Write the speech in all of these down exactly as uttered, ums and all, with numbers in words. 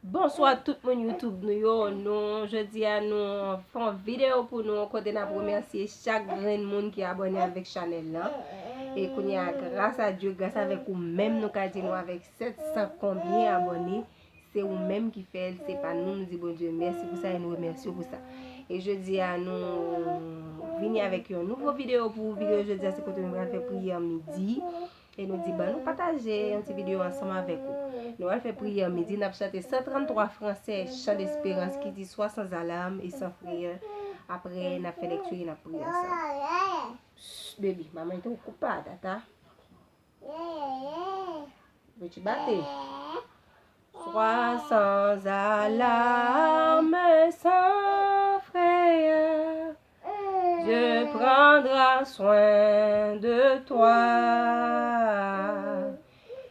Bonswa tout moun YouTube nou yo. Nou, jodi a, nou fè yon videyo pou nou, kote n ap remèsye chak grenn moun ki abòne avèk chanèl lan. E kounye a, gras a Dye, gras avèk ou menm, nou ka di nou avèk sèt san konbyen abòne, se ou menm ki fè l, se pa nou. Nou di Bondye mèsi pou sa e nou remèsye w pou sa. E jodi a, nou vini avèk yon nouvo videyo pou ou. Videyo jodi a, se kote nou pral fè priyè midi. E nou di, ban nou pataje yon ti videyo ansanm avèk ou. Nou al fè priyè midi, n ap chante san tranntwa fransè, Chant d'espérance ki di swa san zalam e san frayè. Apre, n ap fè lekti e n ap priye ansanm. Shh, baby, maman te okupada, tá? Vou te bater. Sois sans alarme, sans frayeur, Dieu prendra soin de toi.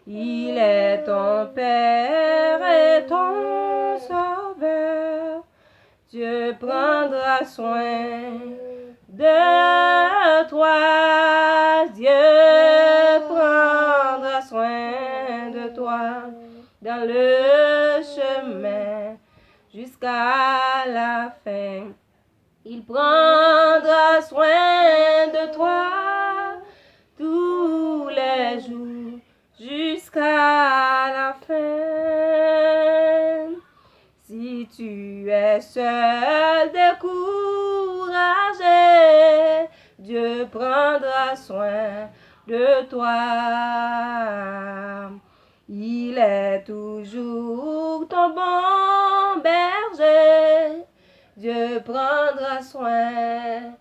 Il est ton Père et ton Sauveur. Dieu prendra soin de toi. Dieu prendra soin de toi dans le chemin jusqu'à la fin. Il prendra soin de toi tous les jours jusqu'à la fin. Si tu es seul, découragé, Dieu prendra soin de toi. Il est toujours ton bon berger. Dieu prendra soin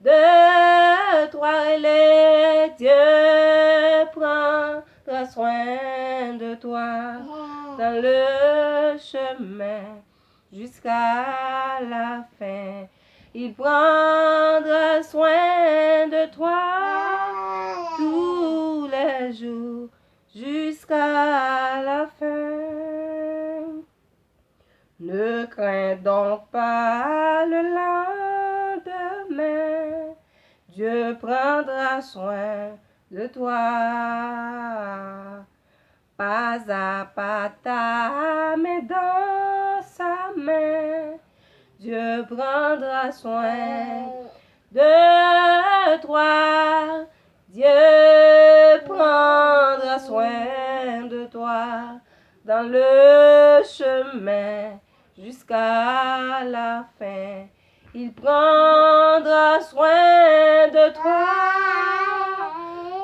de toi, rele, Dieu prendra soin de toi dans le chemin jusqu'à la fin. Il prendra soin de toi tous les jours jusqu'à la fin. Ne crains donc pas le lendemain, Dieu prendra soin de toi. Pas à pas, ta main dans sa main, Dieu prendra soin de toi. Dieu prendra soin de toi dans le chemin jusqu'à la fin. Il prendra soin de toi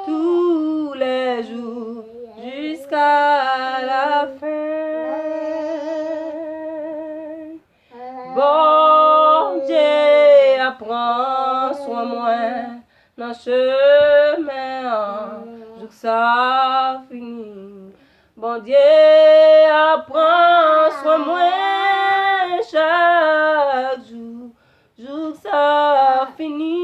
tous les jours jusqu'à la fin. Bondye ap pran swen mwen nan chemen an jouk sa fini. Bondye ap pran swen mwen chak jou jouk sa fini.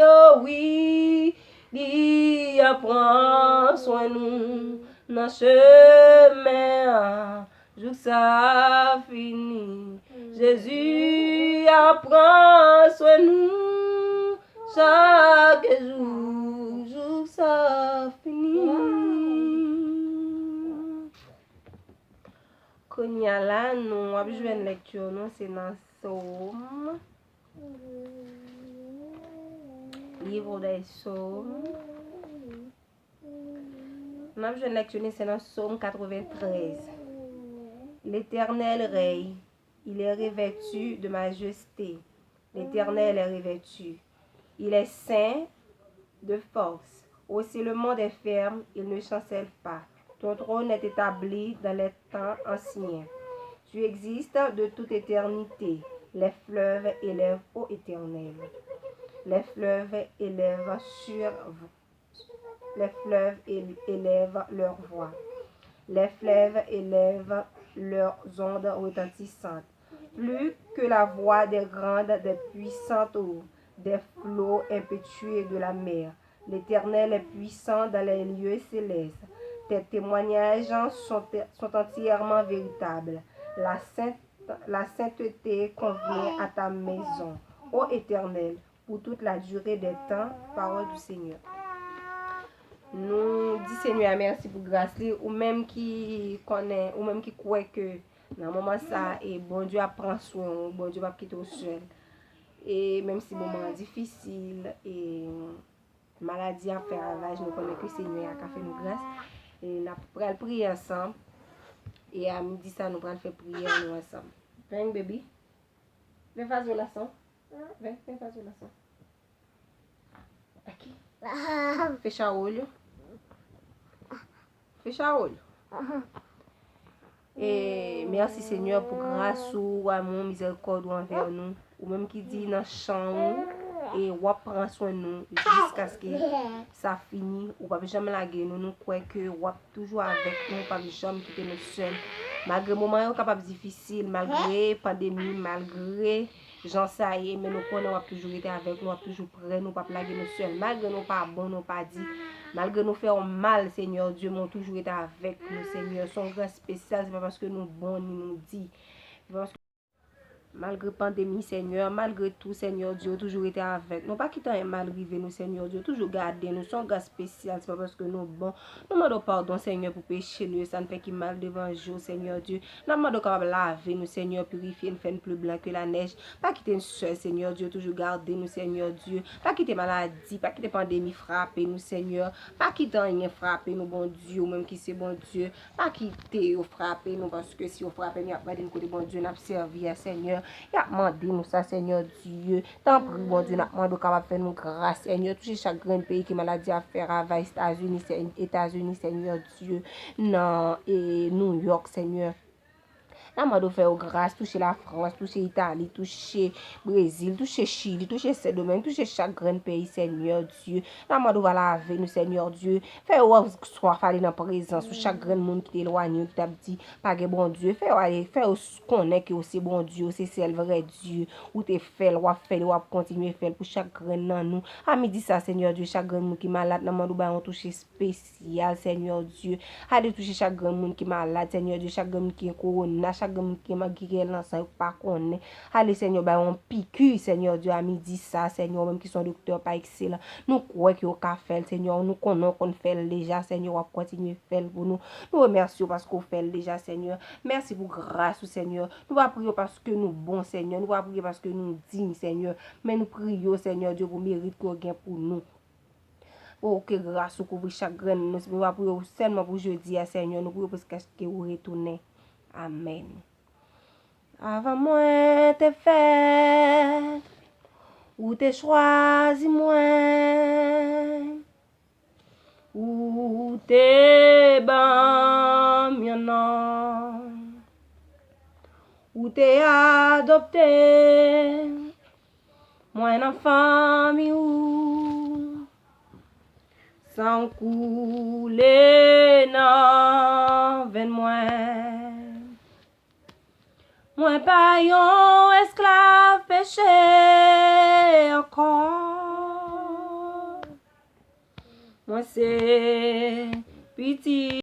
O wi, li ap pran swen nou nan chemen an jouk sa fini. Jezi ap pran swen nou chak jou jouk sa fini. Kounye a la, nou ap jwenn lekti nou, se nan Sòm. Livre des Psaumes. N ap jwenn lekti nou, se nan Sòm katrevenntrèz. L'Éternel règne, il est revêtu de majesté. L'Éternel est revêtu. Il est saint de force. Aussi le monde est ferme, il ne chancelle pas. Ton trône est établi dans les temps anciens. Tu existes de toute éternité. Les fleuves élèvent, ô Éternel. Les fleuves élèvent sur vous. Les fleuves él- élèvent leur voix. Les fleuves élèvent leurs ondes retentissantes. Plus que la voix des grandes, des puissantes eaux, des flots impétueux de la mer. L'Éternel est puissant dans les lieux célestes. Tes témoignages sont, sont entièrement véritables. La sainte, la sainteté convient à ta maison, ô Éternel, pour toute la durée des temps. Parole du Seigneur. Nou di Senyè a mèsi pou gras li, ou menm ki konnen, ou menm ki kwè ke nan moman sa, e Bondye ap pran swen ou, Bondye p ap kite w sèl. E menm si moman an difisil, e maladi ap fè ravaj, nou konnen ke Senyè a ka fè nou gras. E n ap pral priye ansanm. E a midi sa, nou pral fè priyè nou ansanm. Vem, baby. Vem fazer oração. Vem, vem fazer oração. Aqui. Fecha olho. Fecha olho. E mèsi Senyè pou gras ou, amou, mizèrikòd ou anvè nou. Ou menm ki di nan chan ou, e w ap pran swen nou jiskaske sa fini. Ou p ap janm lage nou. Nou kwè ke w ap toujou avèk nou, w p ap janm kite nou sèl. Malgre moman yo kapab difisil, malgre pandemi, malgre jan sa ye, men nou konnen w ap toujou rete avèk nou, w ap toujou prè nou, w p ap lage nou sèl. Malgre nou pa bon, nou pa di, malgre nou fè w mal, Senyè Dye, men w toujou rete avèk nou, Senyè. Se yon gras espesyal, se pa paske nou bon ni nou di. Se pa paske, malgre pandemi, Senyè, malgre tou, Senyè Dye, w toujou rete avèk nou. Pa kite anyen mal rive nou, Senyè Dye, w toujou gade nou. Se yon gras espesyal, se pa paske nou bon. Nou mande w padon, Senyè, pou peche nou yo, sa n fè ki mal devan je w, Senyè Dye. N ap mande w kapab lave nou, Senyè, pirifye n, fè n pli blan ke lanèj. Pa kite n sèl, Senyè Dye, toujou gade nou, Senyè Dye. Pa kite maladi, pa kite pandemi frape nou, Senyè. Pa kite anyen frape nou, Bondye, ou menm ki se Bondye. Pa kite yo frape nou, paske si yo frape nou, y ap mande n kote Bondye n ap sèvi a, Senyè. Y ap mande nou sa, Senyè Dye. Tanpri, Bondye, n ap mande w kapab fè nou gras, Senyè. Touche chak grenn peyi ke maladi a fè ravaj, Etazini, Sen-, Etazini, Senyè Dye, nan, e, New York, Senyè. N ap mande w fè yo gras, touche Lafrans, touche Itali, touche Brezil, touche Chili, touche Sendomeng, touche chak grenn peyi, Senyè Dye. N ap mande w va lave nou, Senyè Dye. Fè yo swaf ale nan prezans ou, chak grenn moun ki te elwanye yo, ki t ap di pa gen Bondye. Fè yo ale, fè yo s-, konnen ke w se Bondye, w se sèl vrè Dye. Ou te fè l, w ap fè l, w ap kontinye fè l pou chak grenn nan nou. A midi sa, Senyè Dye, chak grenn moun ki malad, n ap mande w ba yo yon touche espesyal, Senyè Dye. Ale touche chak grenn moun ki malad, Senyè Dye, chak grenn moun ki gen kowona, chak grenn moun ki gen, ki gen nan san yo pa konnen. Ale, Senyè, ba yo yon piki, Senyè Dye, a midi sa, Senyè, ou menm ki se yon doktè pa ekselan. Nou kwè ke w ka fè l, Senyè, nou konnen w konn fè l deja, Senyè, w ap kontinye fè l pou nou. Nou remèsye w paske w fè l deja, Senyè. Mèsi pou gras ou, Senyè. Nou pa priye w paske nou bon, Senyè. Nou pa priye paske nou diy, Senyè. Men nou priye w, Senyè Dye, pou merit ke w gen pou nou. Pou ke gras ou kouvri chak grenn nou. Nou pa priye w sèlman pou jodi a, Senyè. Nou priye w pou jiskaske ou retounen. Amèn. Avan mwen te fèt, ou te chwazi mwen. Ou te ban m yon non. Ou te adopte mwen nan fanmi ou. San w koule nan venn mwen. Mwen pa yon esklav peche ankò. Mwen se pitit